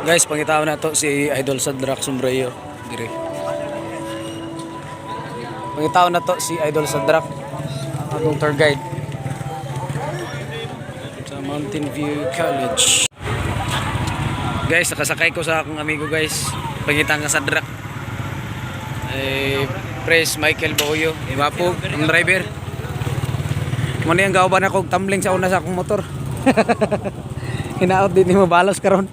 Guys, pangitaon na to si Idol Sadrak Sombrero dire. Pangitaon na to si Idol Sadrak, ang atong tour guide sa Mountain View College. Guys, nakasakay ko sa akong amigo, guys. Pangitang ka Sadrak. Eh, Pres Michael Boyo, Iwapo, ang driver. Muna yung gauban ako og tumbling sa una sa akong motor. Hinaot din mo balos karon.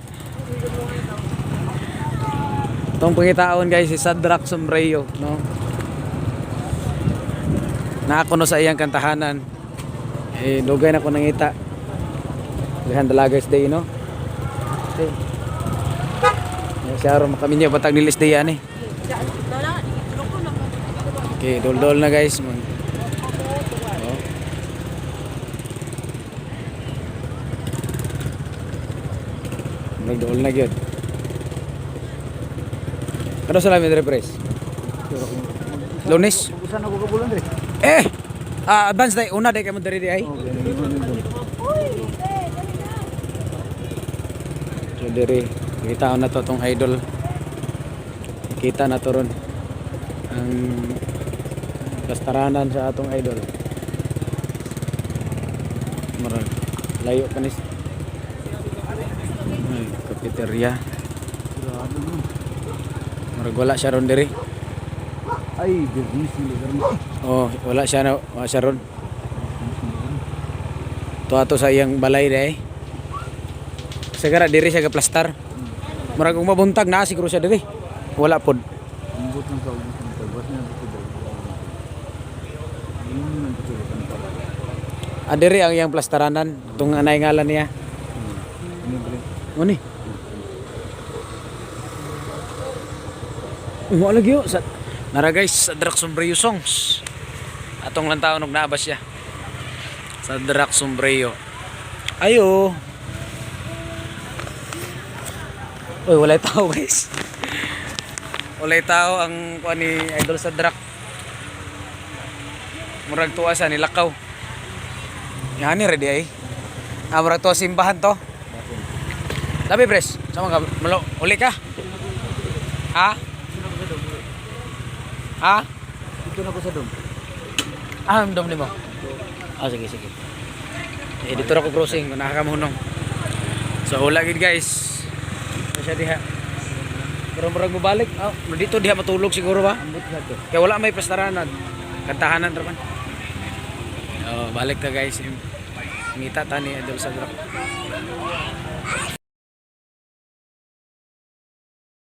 Itong pangitaon, guys, si Sadrak Sombrero, no? Naako no sa iyang kantahanan. Eh, dugay na ko nangita. Lihan Dalagas Day, no? Okay. Siya ron makaminyo batag nilis day yan eh. Okay, dol-dol na, guys. Oh. Nagdol na gyud. Ano sa lamin dire, pres? Lunes? Usan ako kabulan dre. Eh! Ah, advance day. Una day kay mo diri di ay. So diri, kita na to tong idol. Kita na to ron. Ang restaurantan sa atong idol. Murag layo pa ni. Ay, cafeteria. Murag wala siya ron diri. Ay, business ni lugar mo. Oh, wala siya na, wala siya ron. Tuwa to sa iyang balay dai. Sigara diri siya gaplastar. Murag kung mabuntag na siguro siya diri. Wala pod. Ambot lang sa ubos ng tagwas niya dito dre. Yun ang dito kan pa. Ah, diri ang iyang plastaranan. Itong anay ngalan niya. Ini dre. Ano ni? Uy, wala lagi oh. Sa Nara, guys, sa Drak Sombrero Songs. Atong lang taon og naaba siya. Sa Drak Sombrero. Ayo. Uy, walay tao, guys. Walay tao ang kuan ni Idol sa Drak. Murag tuwa sa nilakaw. Yani ready ay. Ah, murag tuwa simbahan to. Labi, pres. Sama ka malo uli ka. Ha? Ha? Dito na ko sa dom. Ah, dom nimo. Ah, sige, sige. Eh, dito ra ko crossing kung nakakamuhunong. So, wala gid, guys. Ano siya diha. Pero murag mobalik. Ah, dito diha matulog siguro ba? Ambot sa to. Kaya wala may prestaranan. Kantahanan ra man. Oh, balik ta, guys. Ngita ta ni Idol Sadrak.